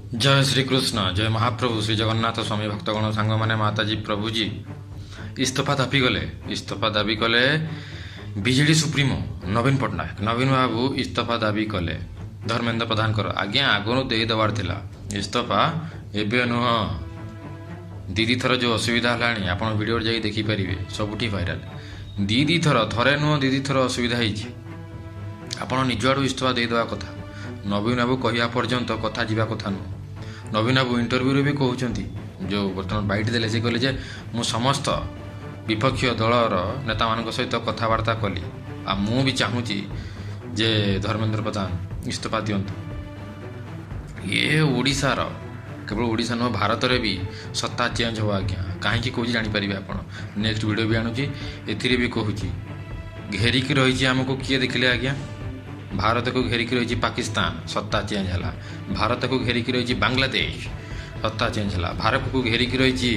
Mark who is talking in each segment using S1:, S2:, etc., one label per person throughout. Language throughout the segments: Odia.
S1: ଜୟ ଶ୍ରୀକୃଷ୍ଣ, ଜୟ ମହାପ୍ରଭୁ ଶ୍ରୀ ଜଗନ୍ନାଥ ସ୍ୱାମୀ। ଭକ୍ତଗଣ, ସାଙ୍ଗମାନେ, ମାତାଜୀ, ପ୍ରଭୁଜୀ, ଇସ୍ତଫା ଦାବି କଲେ, ଇସ୍ତଫା ଦାବି କଲେ ବିଜେଡି ସୁପ୍ରିମୋ ନବୀନ ପଟ୍ଟନାୟକ। ନବୀନ ବାବୁ ଇସ୍ତଫା ଦାବି କଲେ ଧର୍ମେନ୍ଦ୍ର ପ୍ରଧାନଙ୍କର। ଆଜ୍ଞା, ଆଗରୁ ଦେଇଦେବାର ଥିଲା ଇସ୍ତଫା, ଏବେ ନୁହଁ। ଦି ଥର ଯେଉଁ ଅସୁବିଧା ହେଲାଣି, ଆପଣ ଭିଡ଼ିଓରେ ଯାଇକି ଦେଖିପାରିବେ, ସବୁଠି ଭାଇରାଲ। ଦି ଦି ଥର, ଥରେ ନୁହଁ, ଦି ଦି ଥର ଅସୁବିଧା ହେଇଛି। ଆପଣ ନିଜ ଆଡ଼ୁ ଇସ୍ତଫା ଦେଇଦେବା କଥା। ନବୀନ ବାବୁ କହିବା ପର୍ଯ୍ୟନ୍ତ କଥା ଯିବା କଥା ନୁହଁ। ନବୀନ ବାବୁ ଇଣ୍ଟରଭ୍ୟୁରେ ବି କହୁଛନ୍ତି, ଯେଉଁ ବର୍ତ୍ତମାନ ବାଇଟ୍ ଦେଲେ, ସେ କହିଲେ ଯେ ମୁଁ ସମସ୍ତ ବିପକ୍ଷ ଦଳର ନେତାମାନଙ୍କ ସହିତ କଥାବାର୍ତ୍ତା କଲି ଆଉ ମୁଁ ବି ଚାହୁଁଛି ଯେ ଧର୍ମେନ୍ଦ୍ର ପ୍ରଧାନ ଇସ୍ତଫା ଦିଅନ୍ତୁ। ଇଏ ଓଡ଼ିଶାର, କେବଳ ଓଡ଼ିଶା ନୁହଁ, ଭାରତରେ ବି ସତ୍ତା ଚେଞ୍ଜ ହେବ ଆଜ୍ଞା। କାହିଁକି କହୁଛି ଜାଣିପାରିବେ ଆପଣ, ନେକ୍ସଟ ଭିଡ଼ିଓ ବି ଆଣୁଛି, ଏଥିରେ ବି କହୁଛି। ଘେରିକି ରହିଛି ଆମକୁ କିଏ ଦେଖିଲେ ଆଜ୍ଞା? ଭାରତକୁ ଘେରିକି ରହିଛି ପାକିସ୍ତାନ, ସତ୍ତା ଚେଞ୍ଜ ହେଲା। ଭାରତକୁ ଘେରିକି ରହିଛି ବାଂଲାଦେଶ, ସତ୍ତା ଚେଞ୍ଜ ହେଲା। ଭାରତକୁ ଘେରିକି ରହିଛି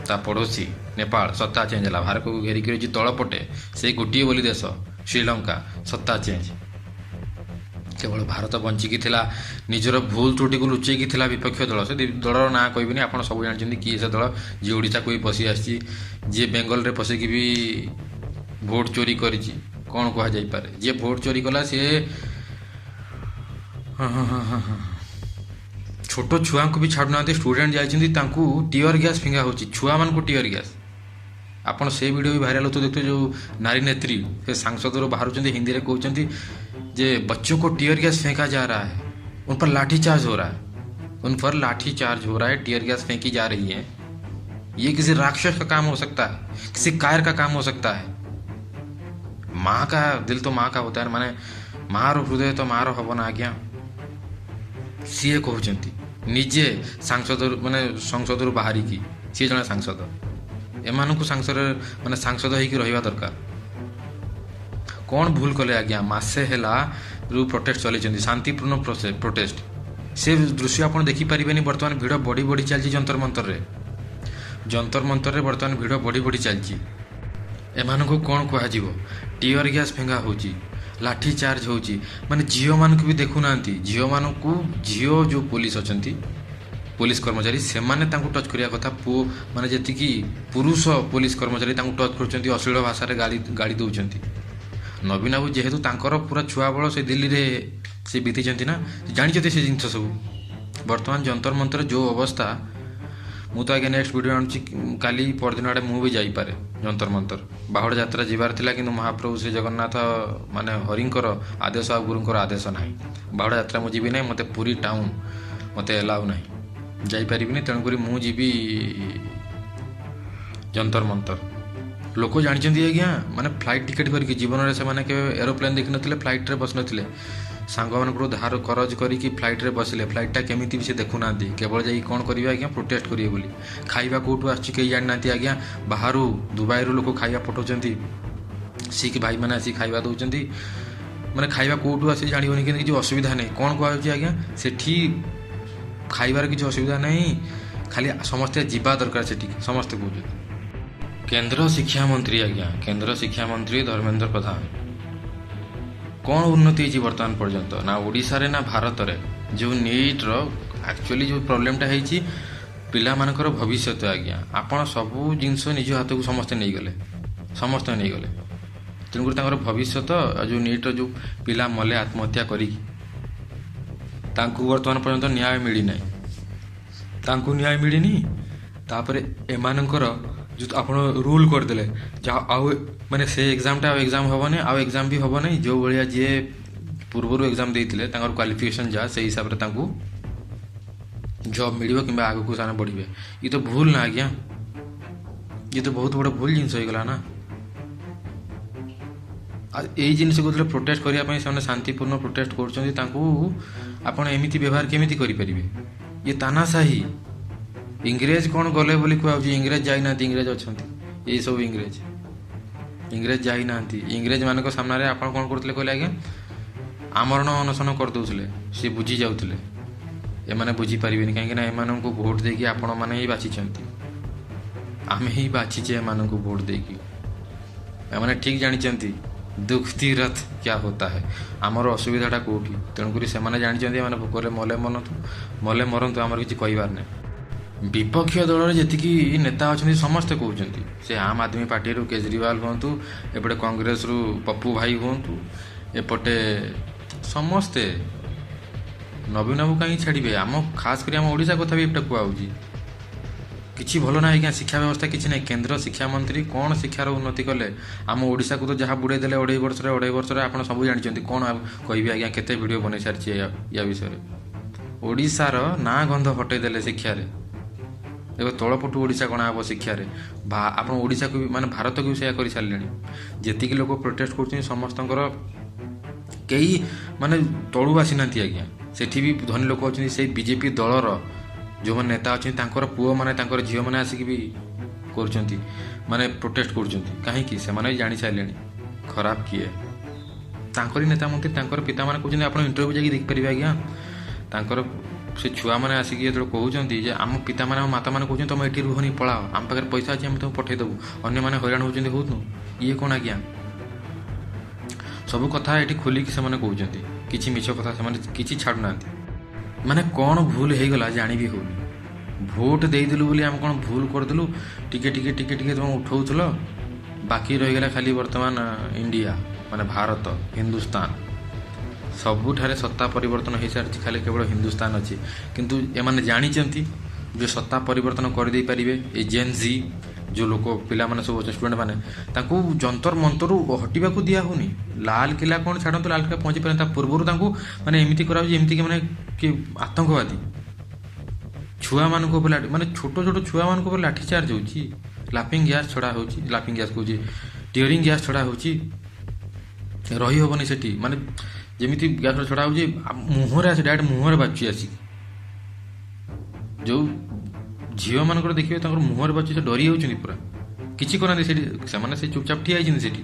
S1: ତା ପଡ଼ୋଶୀ ନେପାଳ, ସତ୍ତା ଚେଞ୍ଜ ହେଲା। ଭାରତକୁ ଘେରିକି ରହିଛି ତଳପଟେ ସେଇ ଗୋଟିଏ ବୋଲି ଦେଶ ଶ୍ରୀଲଙ୍କା, ସତ୍ତା ଚେଞ୍ଜ। କେବଳ ଭାରତ ବଞ୍ଚିକି ଥିଲା, ନିଜର ଭୁଲ ତ୍ରୁଟିକୁ ଲୁଚେଇକି ଥିଲା ବିପକ୍ଷ ଦଳ। ସେ ଦଳର ନାଁ କହିବିନି, ଆପଣ ସବୁ ଜାଣିଛନ୍ତି କିଏ ସେ ଦଳ, ଯିଏ ଓଡ଼ିଶାକୁ ବି ପଶି ଆସିଛି, ଯିଏ ବେଙ୍ଗଲରେ ପଶିକି ବି ଭୋଟ ଚୋରି କରିଛି। କ'ଣ କୁହାଯାଇପାରେ? ଯିଏ ଭୋଟ ଚୋରି କଲା ସିଏ, ହଁ ହଁ ହଁ ହଁ ହଁ ଛୋଟ ଛୁଆଙ୍କୁ ବି ଛାଡ଼ୁନାହାନ୍ତି। ଷ୍ଟୁଡେଣ୍ଟ ଯାଇଛନ୍ତି, ତାଙ୍କୁ ଟିୟର ଗ୍ୟାସ୍ ଫିଙ୍ଗା ହେଉଛି, ଛୁଆମାନଙ୍କୁ ଟିୟର ଗ୍ୟାସ୍। ଆପଣ ସେ ଭିଡ଼ିଓ ବି ଭାଇରାଲ ହେଉଥିବ, ଦେଖୁଥିବେ, ଯେଉଁ ନାରୀ ନେତ୍ରୀ ସେ ସାଂସଦରୁ ବାହାରୁଛନ୍ତି, ହିନ୍ଦୀରେ କହୁଛନ୍ତି ଯେ बच्चों को टीयर गैस फेंका जा रहा है, उन पर लाठी चार्ज हो रहा है, उन पर लाठी चार्ज हो रहा है, टीयर गैस फेंकी जा रही है। ये किसी राक्षस का काम हो सकता है, किसी कायर का काम हो सकता है। माँ का दिल तो माँ का होता है, ମାନେ ମାଆର ହୃଦୟ ତ ମାଆର ହବ ନା ଆଜ୍ଞା। ସିଏ କହୁଛନ୍ତି ନିଜେ ସାଂସଦରୁ, ମାନେ ସଂସଦରୁ ବାହାରିକି। ସିଏ ଜଣେ ସାଂସଦ। ଏମାନଙ୍କୁ ସାଂସଦ, ମାନେ ସାଂସଦ ହେଇକି ରହିବା ଦରକାର। କ'ଣ ଭୁଲ କଲେ ଆଜ୍ଞା? ମାସେ ହେଲା ରୁ ପ୍ରୋଟେଷ୍ଟ ଚଲେଇଛନ୍ତି, ଶାନ୍ତିପୂର୍ଣ୍ଣ ପ୍ରୋଟେଷ୍ଟ। ସେ ଦୃଶ୍ୟ ଆପଣ ଦେଖିପାରିବେନି। ବର୍ତ୍ତମାନ ଭିଡ଼ ବଢ଼ି ବଢ଼ି ଚାଲିଛି ଯନ୍ତର ମନ୍ତରରେ। ଯନ୍ତର ମନ୍ତରରେ ବର୍ତ୍ତମାନ ଭିଡ଼ ବଢ଼ି ବଢ଼ି ଚାଲିଛି। ଏମାନଙ୍କୁ କ'ଣ କୁହାଯିବ? ଟିୟର ଗ୍ୟାସ୍ ଫିଙ୍ଗା ହେଉଛି, ଲାଠି ଚାର୍ଜ ହେଉଛି, ମାନେ ଝିଅମାନଙ୍କୁ ବି ଦେଖୁନାହାନ୍ତି। ଝିଅମାନଙ୍କୁ, ଝିଅ ଯେଉଁ ପୋଲିସ ଅଛନ୍ତି, ପୋଲିସ କର୍ମଚାରୀ, ସେମାନେ ତାଙ୍କୁ ଟଚ୍ କରିବା କଥା। ପୁଅ ମାନେ ଯେତିକି ପୁରୁଷ ପୋଲିସ କର୍ମଚାରୀ ତାଙ୍କୁ ଟଚ୍ କରୁଛନ୍ତି, ଅଶ୍ଳୀଳ ଭାଷାରେ ଗାଳି ଗାଳି ଦେଉଛନ୍ତି। ନବୀନ ବାବୁ ଯେହେତୁ ତାଙ୍କର ପୁରା ଛୁଆବେଳ ସେ ଦିଲ୍ଲୀରେ ସେ ବିତେଇଛନ୍ତି ନା, ସେ ଜାଣିଛନ୍ତି ସେ ଜିନିଷ ସବୁ। ବର୍ତ୍ତମାନ ଯନ୍ତର ମନ୍ତର ଯେଉଁ ଅବସ୍ଥା, ମୁଁ ତ ଆଜ୍ଞା ନେକ୍ସଟ ଭିଡ଼ିଓ ଆଣୁଛି। କାଲି ପରଦିନ ଆଡ଼େ ମୁଁ ବି ଯାଇପାରେ ଯନ୍ତର ମନ୍ତର। ବାହୁଡ଼ା ଯାତ୍ରା ଯିବାର ଥିଲା, କିନ୍ତୁ ମହାପ୍ରଭୁ ଶ୍ରୀ ଜଗନ୍ନାଥ ମାନେ ହରିଙ୍କର ଆଦେଶ ଆଉ ଗୁରୁଙ୍କର ଆଦେଶ ନାହିଁ, ବାହୁଡ଼ା ଯାତ୍ରା ମୁଁ ଯିବି ନାହିଁ। ମୋତେ ପୁରୀ ଟାଉନ୍ ମୋତେ ଏଲାଉ ନାହିଁ, ଯାଇପାରିବିନି। ତେଣୁକରି ମୁଁ ଯିବି ଯନ୍ତର ମନ୍ତର। ଲୋକ ଜାଣିଛନ୍ତି ଆଜ୍ଞା, ମାନେ ଫ୍ଲାଇଟ୍ ଟିକେଟ୍ କରିକି, ଜୀବନରେ ସେମାନେ କେବେ ଏରୋପ୍ଲେନ୍ ଦେଖିନଥିଲେ, ଫ୍ଲାଇଟ୍ରେ ବସିନଥିଲେ, ସାଙ୍ଗମାନଙ୍କଠୁ ଧାର କରଜ କରିକି ଫ୍ଲାଇଟ୍ରେ ବସିଲେ। ଫ୍ଲାଇଟ୍ଟା କେମିତି ବି ସେ ଦେଖୁନାହାନ୍ତି, କେବଳ ଯାଇକି କ'ଣ କରିବେ ଆଜ୍ଞା? ପ୍ରୋଟେଷ୍ଟ କରିବେ ବୋଲି। ଖାଇବା କେଉଁଠୁ ଆସୁଛି କେହି ଜାଣିନାହାନ୍ତି ଆଜ୍ଞା। ବାହାରୁ ଦୁବାଇରୁ ଲୋକ ଖାଇବା ପଠାଉଛନ୍ତି, ଶିଖ ଭାଇମାନେ ଆସିକି ଖାଇବା ଦେଉଛନ୍ତି। ମାନେ ଖାଇବା କେଉଁଠୁ ଆସି ଜାଣିବନି, କିନ୍ତୁ କିଛି ଅସୁବିଧା ନାହିଁ। କ'ଣ କୁହାଯାଉଛି ଆଜ୍ଞା? ସେଠି ଖାଇବାର କିଛି ଅସୁବିଧା ନାହିଁ, ଖାଲି ସମସ୍ତେ ଯିବା ଦରକାର ସେଠିକି, ସମସ୍ତେ କହୁଛନ୍ତି। କେନ୍ଦ୍ର ଶିକ୍ଷାମନ୍ତ୍ରୀ ଆଜ୍ଞା, କେନ୍ଦ୍ର ଶିକ୍ଷାମନ୍ତ୍ରୀ ଧର୍ମେନ୍ଦ୍ର ପ୍ରଧାନ, କ'ଣ ଉନ୍ନତି ହେଇଛି ବର୍ତ୍ତମାନ ପର୍ଯ୍ୟନ୍ତ, ନା ଓଡ଼ିଶାରେ ନା ଭାରତରେ? ଯେଉଁ ନିଟ୍ର ଆକ୍ଚୁଆଲି ଯେଉଁ ପ୍ରୋବ୍ଲେମଟା ହେଇଛି, ପିଲାମାନଙ୍କର ଭବିଷ୍ୟତ ଆଜ୍ଞା। ଆପଣ ସବୁ ଜିନିଷ ନିଜ ହାତକୁ ସମସ୍ତେ ନେଇଗଲେ, ସମସ୍ତେ ନେଇଗଲେ। ତେଣୁକରି ତାଙ୍କର ଭବିଷ୍ୟତ ଆଉ ଯେଉଁ ନିଟ୍ର ଯେଉଁ ପିଲା ମଲେ ଆତ୍ମହତ୍ୟା କରିକି, ତାଙ୍କୁ ବର୍ତ୍ତମାନ ପର୍ଯ୍ୟନ୍ତ ନ୍ୟାୟ ମିଳିନାହିଁ, ତାଙ୍କୁ ନ୍ୟାୟ ମିଳିନି। ତାପରେ ଏମାନଙ୍କର ଯେଉଁ ଆପଣ ରୁଲ୍ କରିଦେଲେ ଯାହା ଆଉ ମାନେ ସେ ଏକ୍ଜାମଟା ଆଉ ଏକ୍ଜାମ ହେବନି, ଆଉ ଏକ୍ଜାମ ବି ହେବ ନାହିଁ। ଯେଉଁ ଭଳିଆ ଯିଏ ପୂର୍ବରୁ ଏକ୍ଜାମ ଦେଇଥିଲେ, ତାଙ୍କର କ୍ୱାଲିଫିକେସନ୍ ଯାହା, ସେଇ ହିସାବରେ ତାଙ୍କୁ ଜବ୍ ମିଳିବ କିମ୍ବା ଆଗକୁ ସେମାନେ ବଢ଼ିବେ। ଇଏ ତ ଭୁଲ ନା ଆଜ୍ଞା? ଇଏ ତ ବହୁତ ବଡ଼ ଭୁଲ ଜିନିଷ ହେଇଗଲା ନା? ଆଉ ଏଇ ଜିନିଷକୁ ଯେତେବେଳେ ପ୍ରୋଟେଷ୍ଟ କରିବା ପାଇଁ ସେମାନେ ଶାନ୍ତିପୂର୍ଣ୍ଣ ପ୍ରୋଟେଷ୍ଟ କରୁଛନ୍ତି, ତାଙ୍କୁ ଆପଣ ଏମିତି ବ୍ୟବହାର କେମିତି କରିପାରିବେ? ଇଏ ତାନାଶାହୀ। ଇଂରେଜ କ'ଣ ଗଲେ ବୋଲି କୁହାଯାଉଛି? ଇଂରେଜ ଯାଇନାହାନ୍ତି, ଇଂରେଜ ଅଛନ୍ତି। ଏଇସବୁ ଇଂରେଜ, ଇଂରେଜ ଯାଇନାହାନ୍ତି। ଇଂରେଜମାନଙ୍କ ସାମ୍ନାରେ ଆପଣ କ'ଣ କରୁଥିଲେ କହିଲେ ଆଜ୍ଞା? ଆମରଣ ଅନଶନ କରିଦେଉଥିଲେ, ସିଏ ବୁଝି ଯାଉଥିଲେ। ଏମାନେ ବୁଝିପାରିବେନି, କାହିଁକିନା ଏମାନଙ୍କୁ ଭୋଟ ଦେଇକି ଆପଣମାନେ ହିଁ ବାଛିଛନ୍ତି, ଆମେ ହିଁ ବାଛିଛେ ଏମାନଙ୍କୁ ଭୋଟ ଦେଇକି। ଏମାନେ ଠିକ୍ ଜାଣିଛନ୍ତି ଦୁଃଖ ରଥ କ୍ୟା ହୋତା ହେ। ଆମର ଅସୁବିଧାଟା କେଉଁଠି? ତେଣୁକରି ସେମାନେ ଜାଣିଛନ୍ତି ଏମାନେ ଭୋକରେ ମଲେ ମରନ୍ତୁ, ମଲେ ମରନ୍ତୁ, ଆମର କିଛି କହିବାର ନାହିଁ। ବିପକ୍ଷ ଦଳରେ ଯେତିକି ନେତା ଅଛନ୍ତି ସମସ୍ତେ କହୁଛନ୍ତି, ସେ ଆମ୍ ଆଦମୀ ପାର୍ଟିରୁ କେଜରିୱାଲ ହୁଅନ୍ତୁ, ଏପଟେ କଂଗ୍ରେସରୁ ପପୁ ଭାଇ ହୁଅନ୍ତୁ, ଏପଟେ ସମସ୍ତେ ନବୀନ ବାବୁ କାହିଁକି ଛାଡ଼ିବେ? ଆମ ଖାସ କରି ଆମ ଓଡ଼ିଶା କଥା ବି ଏଇଟା କୁହାହେଉଛି। କିଛି ଭଲ ନାହିଁ ଆଜ୍ଞା, ଶିକ୍ଷା ବ୍ୟବସ୍ଥା କିଛି ନାହିଁ। କେନ୍ଦ୍ର ଶିକ୍ଷାମନ୍ତ୍ରୀ କ'ଣ ଶିକ୍ଷାର ଉନ୍ନତି କଲେ? ଆମ ଓଡ଼ିଶାକୁ ତ ଯାହା ବୁଡ଼େଇ ଦେଲେ 2.5 ବର୍ଷରେ, 2.5 ବର୍ଷରେ ଆପଣ ସବୁ ଜାଣିଛନ୍ତି। କ'ଣ ଆଉ କହିବି ଆଜ୍ଞା, କେତେ ଭିଡ଼ିଓ ବନେଇ ସାରିଛି ୟା ବିଷୟରେ। ଓଡ଼ିଶାର ନାଁ ଗନ୍ଧ ହଟେଇ ଦେଲେ ଶିକ୍ଷାରେ। ଏବେ ତଳପଟୁ ଓଡ଼ିଶା ଗଣା ହେବ ଶିକ୍ଷାରେ। ଆପଣ ଓଡ଼ିଶାକୁ ବି ମାନେ ଭାରତକୁ ବି ସେଇଆ କରିସାରିଲେଣି। ଯେତିକି ଲୋକ ପ୍ରୋଟେଷ୍ଟ କରୁଛନ୍ତି ସମସ୍ତଙ୍କର କେହି ମାନେ ତଳୁ ଆସିନାହାନ୍ତି ଆଜ୍ଞା। ସେଠି ବି ଧନୀ ଲୋକ ଅଛନ୍ତି। ସେଇ ବିଜେପି ଦଳର ଯେଉଁମାନେ ନେତା ଅଛନ୍ତି ତାଙ୍କର ପୁଅମାନେ, ତାଙ୍କର ଝିଅମାନେ ଆସିକି ବି କରୁଛନ୍ତି, ମାନେ ପ୍ରୋଟେଷ୍ଟ କରୁଛନ୍ତି। କାହିଁକି? ସେମାନେ ବି ଜାଣି ସାରିଲେଣି ଖରାପ କିଏ। ତାଙ୍କରି ନେତା ମନ୍ତ୍ରୀ, ତାଙ୍କର ପିତାମାନେ କହୁଛନ୍ତି। ଆପଣ ଇଣ୍ଟରଭ୍ୟୁ ଯାଇକି ଦେଖିପାରିବେ ଆଜ୍ଞା। ତାଙ୍କର ସେ ଛୁଆମାନେ ଆସିକି ଯେତେବେଳେ କହୁଛନ୍ତି ଯେ ଆମ ପିତାମାନେ, ଆମ ମାତାମାନେ କହୁଛନ୍ତି ତମେ ଏଠି ରୁହନି, ପଳାଅ, ଆମ ପାଖରେ ପଇସା ଅଛି, ଆମେ ତମକୁ ପଠେଇଦେବୁ, ଅନ୍ୟମାନେ ହଇରାଣ ହେଉଛନ୍ତି ହଉନୁ। ଇଏ କ'ଣ ଆଜ୍ଞା? ସବୁ କଥା ଏଠି ଖୋଲିକି ସେମାନେ କହୁଛନ୍ତି, କିଛି ମିଛ କଥା ସେମାନେ କିଛି ଛାଡ଼ୁନାହାନ୍ତି। ମାନେ କ'ଣ ଭୁଲ ହେଇଗଲା ଜାଣି ବି ହେଉନି। ଭୋଟ ଦେଇଦେଲୁ ବୋଲି ଆମେ କ'ଣ ଭୁଲ କରିଦେଲୁ? ଟିକେ ଟିକେ ଟିକେ ଟିକେ ତୁମେ ଉଠଉଥିଲ, ବାକି ରହିଗଲା ଖାଲି ବର୍ତ୍ତମାନ ଇଣ୍ଡିଆ ମାନେ ଭାରତ, ହିନ୍ଦୁସ୍ତାନ। ସବୁଠାରେ ସତ୍ତା ପରିବର୍ତ୍ତନ ହେଇସାରିଛି, ଖାଲି କେବଳ ହିନ୍ଦୁସ୍ତାନ ଅଛି। କିନ୍ତୁ ଏମାନେ ଜାଣିଛନ୍ତି ଯେ ସତ୍ତା ପରିବର୍ତ୍ତନ କରିଦେଇ ପାରିବେ। ଏ ଜେନ୍ ଜି ଯେଉଁ ଲୋକ ପିଲାମାନେ ସବୁ ଅଛନ୍ତି, ଷ୍ଟୁଡେଣ୍ଟମାନେ, ତାଙ୍କୁ ଯନ୍ତର ମନ୍ତରୁ ହଟିବାକୁ ଦିଆ ହେଉନି। ଲାଲ କିଲ୍ଲା କ'ଣ ଛାଡ଼ନ୍ତୁ, ଲାଲ କିଲ୍ଲା ପହଞ୍ଚି ପାରେନି, ତା ପୂର୍ବରୁ ତାଙ୍କୁ ମାନେ ଏମିତି କରାଯାଉଛି ଯେମିତିକି ମାନେ କି ଆତଙ୍କବାଦୀ। ଛୁଆମାନଙ୍କ ଉପରେ ମାନେ ଛୋଟ ଛୋଟ ଛୁଆମାନଙ୍କ ଉପରେ ଲାଠି ଚାର୍ଜ ହେଉଛି, ଲାଫିଂ ଗ୍ୟାସ୍ ଛଡ଼ା ହେଉଛି, ଲାଫିଂ ଗ୍ୟାସ୍ କହୁଛି, ଟିୟରିଂ ଗ୍ୟାସ୍ ଛଡ଼ା ହେଉଛି। ରହିହେବନି ସେଠି, ମାନେ ଯେମିତି ଗ୍ୟାସ୍ ଛଡ଼ା ହେଉଛି ମୁହଁରେ ଆସି ଡାଇରେକ୍ଟ ମୁହଁରେ ବାଜୁଛି ଆସିକି। ଯେଉଁ ଝିଅମାନଙ୍କର ଦେଖିବେ ତାଙ୍କର ମୁହଁରେ ବାଜୁଛି, ସେ ଡରି ଯାଉଛନ୍ତି ପୁରା, କିଛି କରୁନାହାନ୍ତି ସେଠି, ସେମାନେ ସେ ଚୁପଚାପ ଠିଆ ହେଇଛନ୍ତି ସେଠି,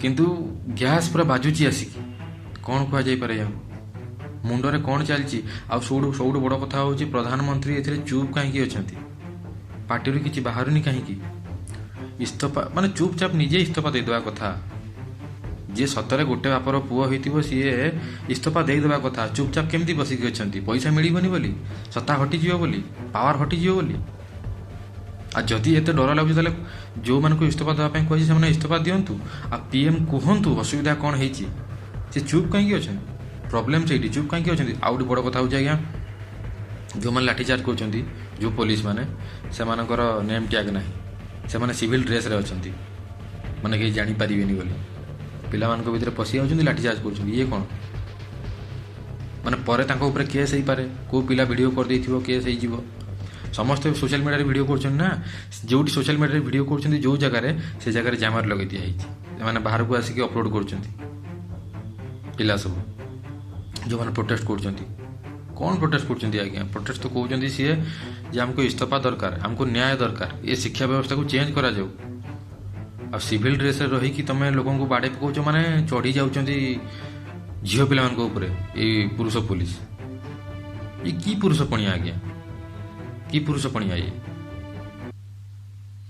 S1: କିନ୍ତୁ ଗ୍ୟାସ୍ ପୁରା ବାଜୁଛି ଆସିକି। କ'ଣ କୁହାଯାଇପାରେ ୟାଙ୍କୁ? ମୁଣ୍ଡରେ କ'ଣ ଚାଲିଛି? ଆଉ ସବୁଠୁ ବଡ଼ କଥା ହେଉଛି ପ୍ରଧାନମନ୍ତ୍ରୀ ଏଥିରେ ଚୁପ୍ କାହିଁକି ଅଛନ୍ତି? ପାଟିରୁ କିଛି ବାହାରୁନି କାହିଁକି? ଇସ୍ତଫା ମାନେ ଚୁପଚାପ ନିଜେ ଇସ୍ତଫା ଦେଇଦେବା କଥା। ଯିଏ ସତରେ ଗୋଟେ ବାପର ପୁଅ ହେଇଥିବ ସିଏ ଇସ୍ତଫା ଦେଇଦେବା କଥା। ଚୁପଚାପ କେମିତି ବସିକି ଅଛନ୍ତି? ପଇସା ମିଳିବନି ବୋଲି, ସତ୍ତା ହଟିଯିବ ବୋଲି, ପାୱାର ହଟିଯିବ ବୋଲି। ଆଉ ଯଦି ଏତେ ଡର ଲାଗୁଛି ତାହେଲେ ଯେଉଁମାନଙ୍କୁ ଇସ୍ତଫା ଦେବା ପାଇଁ କହିଛି ସେମାନେ ଇସ୍ତଫା ଦିଅନ୍ତୁ। ଆଉ PM କୁହନ୍ତୁ ଅସୁବିଧା କ'ଣ ହେଇଛି। ସେ ଚୁପ୍ କାହିଁକି ଅଛନ୍ତି? ପ୍ରୋବ୍ଲେମ୍ ସେଇଠି, ଚୁପ୍ କାହିଁକି ଅଛନ୍ତି? ଆଉ ଗୋଟେ ବଡ଼ କଥା ହେଉଛି ଆଜ୍ଞା, ଯେଉଁମାନେ ଲାଠିଚାର୍ଜ କରୁଛନ୍ତି, ଯେଉଁ ପୋଲିସ ମାନେ, ସେମାନଙ୍କର ନେମ୍ ଟ୍ୟାଗ୍ ନାହିଁ, ସେମାନେ ସିଭିଲ୍ ଡ୍ରେସ୍ରେ ଅଛନ୍ତି, ମାନେ କେହି ଜାଣିପାରିବେନି ବୋଲି। ପିଲାମାନଙ୍କ ଭିତରେ ପଶି ଯାଉଛନ୍ତି, ଲାଠିଚାର୍ଜ କରୁଛନ୍ତି। ଇଏ କ'ଣ? ମାନେ ପରେ ତାଙ୍କ ଉପରେ କେସ୍ ହେଇପାରେ, କେଉଁ ପିଲା ଭିଡ଼ିଓ କରିଦେଇଥିବ, କେସ୍ ହେଇଯିବ। ସମସ୍ତେ ସୋସିଆଲ ମିଡ଼ିଆରେ ଭିଡ଼ିଓ କରୁଛନ୍ତି ନା, ଯେଉଁଠି ସୋସିଆଲ ମିଡ଼ିଆରେ ଭିଡ଼ିଓ କରୁଛନ୍ତି ଯେଉଁ ଜାଗାରେ, ସେ ଜାଗାରେ ଜାମର ଲଗେଇ ଦିଆହେଇଛି। ସେମାନେ ବାହାରକୁ ଆସିକି ଅପଲୋଡ଼ କରୁଛନ୍ତି ପିଲା ସବୁ ଯେଉଁମାନେ ପ୍ରୋଟେଷ୍ଟ କରୁଛନ୍ତି। କ'ଣ ପ୍ରୋଟେଷ୍ଟ କରୁଛନ୍ତି ଆଜ୍ଞା? ପ୍ରୋଟେଷ୍ଟ ତ କହୁଛନ୍ତି ସିଏ ଯେ ଆମକୁ ଇସ୍ତଫା ଦରକାର, ଆମକୁ ନ୍ୟାୟ ଦରକାର, ଏ ଶିକ୍ଷା ବ୍ୟବସ୍ଥାକୁ ଚେଞ୍ଜ କରାଯାଉ। ଆଉ ସିଭିଲ୍ ଡ୍ରେସ୍ରେ ରହିକି ତୁମେ ଲୋକଙ୍କୁ ବାଡ଼େଇ ପକାଉଛ, ମାନେ ଚଢ଼ି ଯାଉଛନ୍ତି ଝିଅ ପିଲାମାନଙ୍କ ଉପରେ ଏଇ ପୁରୁଷ ପୋଲିସ। ଇଏ କି ପୁରୁଷ ପଣିଆ ଆଜ୍ଞା? କି ପୁରୁଷ ପଣିଆ ଇଏ?